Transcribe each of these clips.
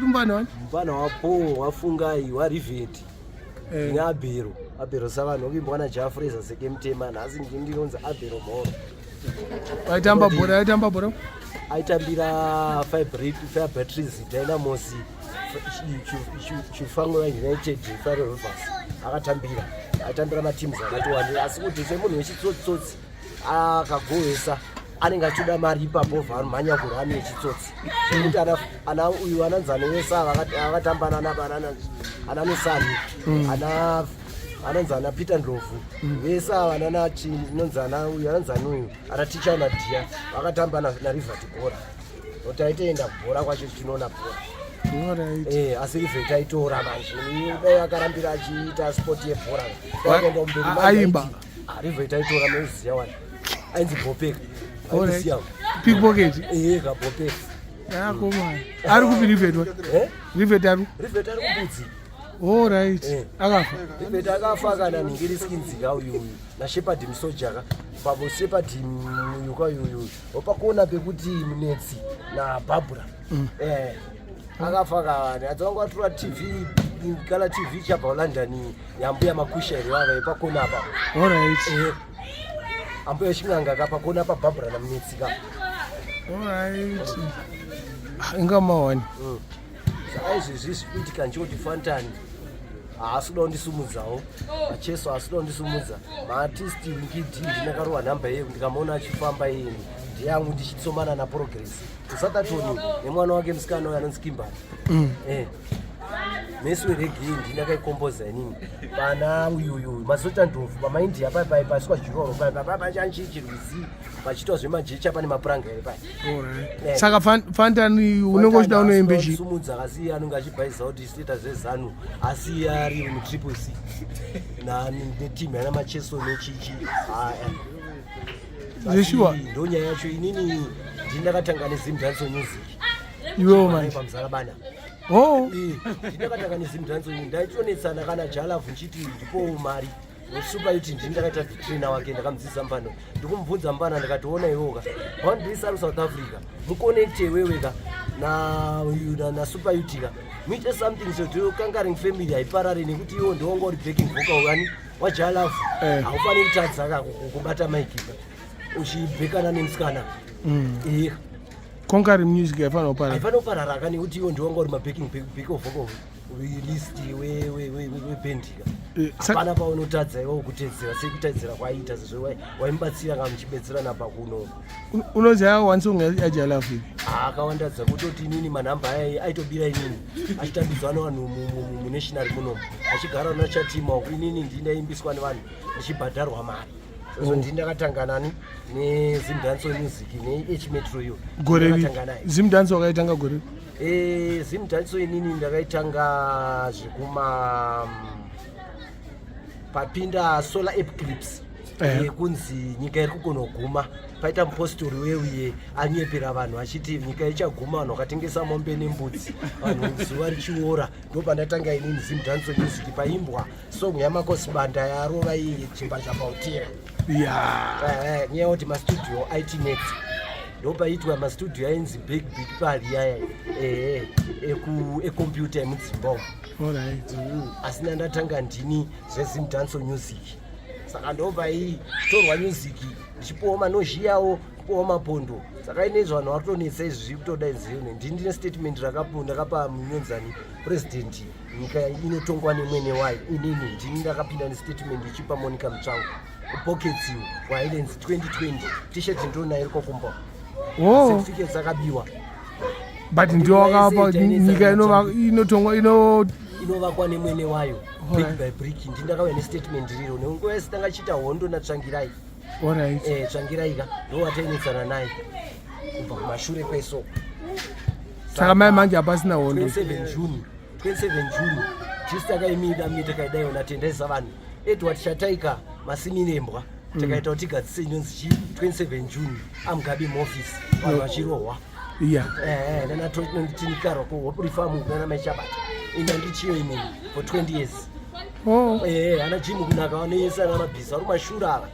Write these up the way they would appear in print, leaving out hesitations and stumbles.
mufana wani? Mufana waPaul, waFungai, waRivet. Ndine Abhero, Abhero savanhu wakuimbwa naJah Fraser Seke Mutema. Nhasi ndini ndinonzi Abhero Mhoro. Aitamba bhora, aitamba bhora. Aitambira Fire Batteries, Dynamos, Chifangura United, Fire Rovers. Akatambira, aitambira mateams akati wandei, asi kuti semunhu wechitsotsotsi akagohwesa anenge achida mari ipapo vamhanya kurani yechitsotsi, zvekuti ana uyu ananzani wese akatamba ana Nusani, ana anonzi ana Peter Ndlovu, vese ava anonzi ana uyu, anonzi ani uyu, ana Ticha naDhiya, vakatamba naRivet bhora, nokuti aitoenda bhora kwacho tichinoona bhora. Asi Rivet aitora manje, dai akarambira achiita sport yebhora akaenda kumberi manje. Aimba. Rivet aitora, maiziya wani ainzi Bopeka. Aindisiya. Pickpocket. Ee, kaBopeka. Akoma. Ari kupi Rivet wa? Eh? Rivet ari? Rivet ari kumbudzi. Alright. Akafa. Rivet akafa kana nhingiriskinzika uyu uyu naShepard Musoja ka pavo Shepard muyuka uyuyu wapakona pekuti Munetsi naBhabhura. Akafa kavani adzangu atora TV kana TV chabva kuLondon yambuya Makusha here vava yepakona apa. Ambuya Ching'anga ka pakona paBhabhura naMunetsi ka. Alright. Inga mawani. Saka izvezvi zvikuitika nchoti Fantani haasi kuda kundisumudzawo, Macheso haasi kuda kundisumudza, maartist Wingidi ndinakarohwa nhamba iye ndikamuona achifamba iyeni ndiyangu ndichitsomana naProgress kuSatatoni nemwana wake musikana uyo anonzi Kimbani. Mesi wereggae ndinakaikomboza inini pana uyuyu Mazota Ndlovu pamaindia pai paiswa juroro pai pachanchichirwizi pachiitwa zvemajecha pane mapuranga here pai. Saka Fantani unenge uchida unoimbe chi? Sumudza, asi anenge achibhaisa kuti sita zveZANU, asi ari muTriple C netimu yana Macheso nechichi. Zveshuwa. Ndo nyaya yacho. Inini ndinakatanga neZimdancehall music. Iwewo manje? Pamuzarabana. Oh. Ndinakatanga neZimdancehall, ndaitonetsana kana Jah Love nchiti ndipo mari Super Yut. Ndini ndakaita trainer wake, ndakamudzidzisa mufano, ndikumubvunza mufana, ndikationa iwoka wandisa ari South Africa, muconnecte iweweka naSuper Yut ka, muite something so Conquering Family haiparari, nekuti iwo ndiwonga uri backing vocal wani waJah Love. Haufaniri kutadza ka kubata mic ka uchibhekana nemusikana. Iya. Conquering Music haifanira kuparara. Haifanira kuparara ka, nekuti iwo ndiwanga uri mabacking back vocal list webhendi ka. Hapana paunotadza iwo kutedzera sekutedzera kwaiita sezvo waimubatsira kana muchibetserana pakuno. Unoziva one song yaJah Love ipi? Akawanda, dzakutoti inini manhamba aya aitobira inini achitambidzwa nevanhu munational munomu, achigara nachatima uku, inini ndindaimbiswa nevanhu ndichibhadharwa mari. Sezvo ndini ndakatanga nani neZimdancehall music neH Metro iyo. Gore ripi? Ndakatanga naye. Zimdance wakaitanga gore ripi? Zimdancehall inini ndakaitanga zvekuma papinda solar eclipse yekunzi nyika iri kugonoguma, paita mupostori weuye anyepera vanhu achiti nyika ichaguma, vanhu vakatengesa mombe nembudzi, vanhu zuva richiora. Ndo pandatanga inini Zimdancehall music, paimbwa song yaMakosi Banda yarova iyi chimba chapautera. Nyaya yekuti mastudio itnet ndo paitwa mastudio ainzi big big pali yaya ekombiyuta emudzimba umu. Asi ndandatanga ndini zveZimdancehall music, saka ndobvaitorwa music ndichipuwa manozhiyawo, kupuwa mapondo. Saka inezvo vanhu vari kutonetsa izvi zviri kutoda nziyo. Ndini ndine statement ndakapa munyonzani president, nyika inotongwa nemwene wayo. Inini ndini ndakapinda nestatement ichipa Monica Mutsvango pockets waHighlands 2020 T-shirt ndonayo iri kokumba. Certificates akabiwa. But ndio wakapa nyika inotongwa ino Inovakwa nemwene wayo, brick by brick. Ndini ndakauya nestatement riro nenguva yese tanga chiita hondo naTsvangirai. Tsvangirai ka ndo watainetsana naye kubva kumashure kweso. Saka mai manje hapasina hondo. 27 June, 27 June tisi takaimida mi takaidaiwo naTendaisa vanhu Edward Chataika Masimirembwa, takaita kuti tigadzise inonzi chi 27 June aMugabe muofisi, vanhu vachirohwa. Nanatinikarwa kuHope Reform nana Maichabata, ina ndichiyo inini for 20 years. Ana Jimu Kunaka vanoisa ana mabhiza vari kumashure ava.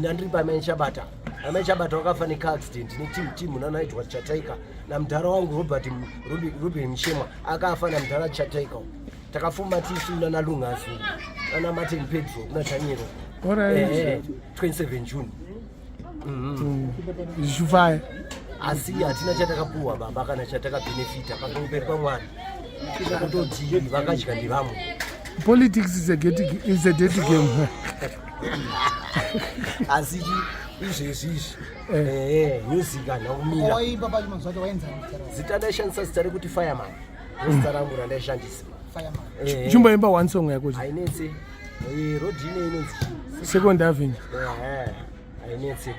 Nandiri pamaichabata, amaichabata wakafa necar accident neteam team nana Edward Chataika. Namudhara wangu Robert Ruben Mushemwa akafa namudhara Chataika. Takafuma tisu nana Lungazi, nana Martin Pedro, kuna Daniel. 27 June. Zvichifaya. Asi hatina chatakapuwa baba kana chatakabhenefita pamberi paMwari. Kutoti vakadya ndevamwe. Politics is a dirty game. Asi izvezvi izvi music hana kumira. Waimba pacho mazuva acho wainzani zita rako? Zita ndaishandisa zita rekuti Fireman, zita rangu randaishandisa. Fireman. Chimboimba one song yako. Hainetse. Road ine inonzi chii? Second Avenue. Hainetse.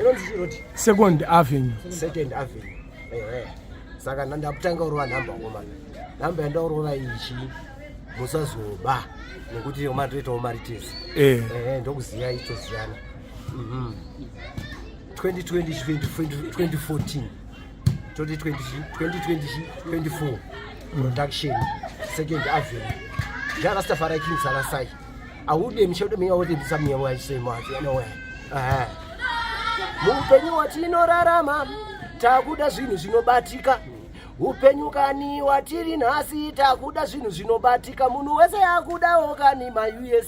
Inonzi chii road? Second Avenue. Second Avenue. Saka ndakutanga kurova nhamba komana. Nhamba yandaurova ichi musazoba nekuti omana toitawo mari tese. Ndokuziya itoziyana. 2020 2014 2020 2020 24 production, Second Avenue, Jarastafari King Salasai aude mishodo miyawotembisamiyawaisemwaanowe muupenyu watinorarama takuda zvinhu zvinobatika. Upenyu kani watiri nhasi takuda zvinhu zvinobatika. Munhu wese akudawo kani maUS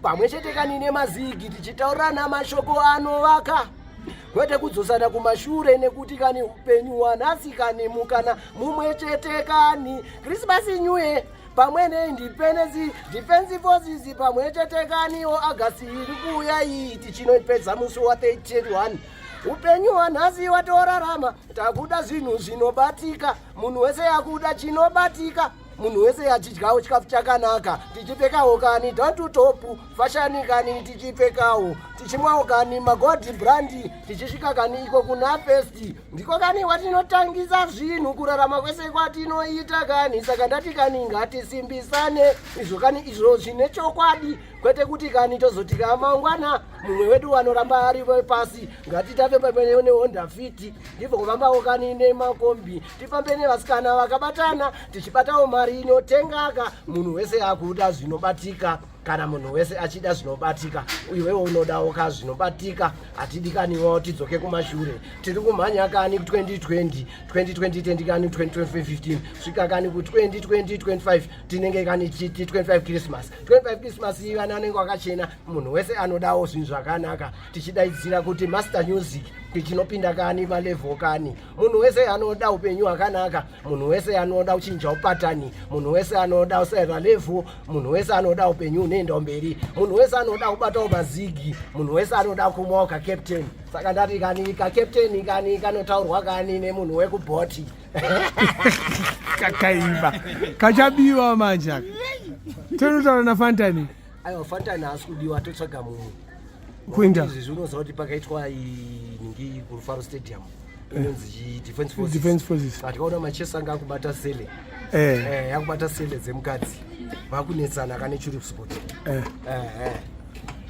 pamwe chete kani nemazigi, tichitaurirana mashoko anovaka, kwete kudzosana kumashure, nekuti kani upenyu hwanhasi kani mukana mumwe chete kani Christmas, New Year pamwe neIndependence, Defense Forces pamwe chete kaniwo August iri kuuya iyi tichinoipedza musi wa31. Upenyu hwanhasi watorarama takuda zvinhu zvinobatika. Munhu wese akuda chinobatika, munhu wese achidyawo chikafu chakanaka, tichipfekawo kani down to top fashion kani, tichipfekawo, tichimwawo kani maGold brand, tichisvika kani iko kuna first, ndiko kani watinotangisa zvinhu kurarama kwese kwatinoita kani. Saka ndati kani ngatisimbisane izvo kani, izvo zvine chokwadi, kwete kuti kani tozoti kamangwana mumwe wedu anoramba ari pasi. Ngatitape pamwe neHonda Fit, ndibvo kufambawo kani nemakombi, tifambe nevasikana vakabatana, tichibatawo mari inotengaka. Munhu wese akuda zvinobatika. Kana munhu wese achida zvinobatika, iwewe unodawo ka zvinobatika. Hatidikaniwo tidzoke kumashure. Tiri kumhanya kani ku2020, 2020 kani, 2015 svika kani ku2020 25, tinenge kani chiti 25 Christmas, 25 Christmas ivana anenge wakachena. Munhu wese anodawo zvinhu zvakanaka, tichidaidzira kuti Master Music, tichinopinda kani malevel kani. Munhu wese anoda upenyu hwakanaka, munhu wese anoda kuchinja upatani, munhu wese anoda usaira level, munhu wese anoda upenyu unoenda mberi, munhu wese anoda kubatawo mazigi, munhu wese anoda kumwawo kaCaptain. Saka ndati kani kaCaptain kani kanotaurwa kani nemunhu wekubhoti. Kakaimba kachabiwa manje aka. Tonotaura naFantani. Aiwa, Fantani haasi kudiwa, totsvaga mumwe. Kuenda. Izvi unoziva kuti pakaitwa ningi kuRufaro Stadium inonzi Defense Forces. Defense Forces. Atikaona machesi anga akubata sele. Yakubata sele dzemukadzi, vakunetsana kane churi sport.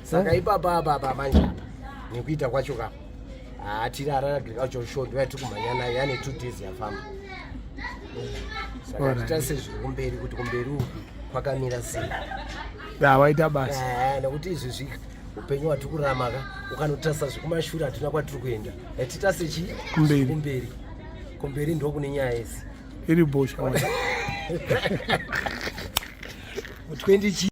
Saka ipapa apa manje apa nekuita kwacho ka hatiri Harare Agricultural Show ndo yatiri kumhanya nayo, yane 2 days yafamba. Saka titarise zviri kumberi kuti kumberi uku kwakamira sei. Ya, waita basa. Nekuti izvezvi upenyu hwatiri kurarama ka, ukanotarisa zvekumashure hatina kwatiri kuenda. Titase chi Kumberi. Kumberi, kumberi ndokune nyaya yese. Iri bosha. 20 chi.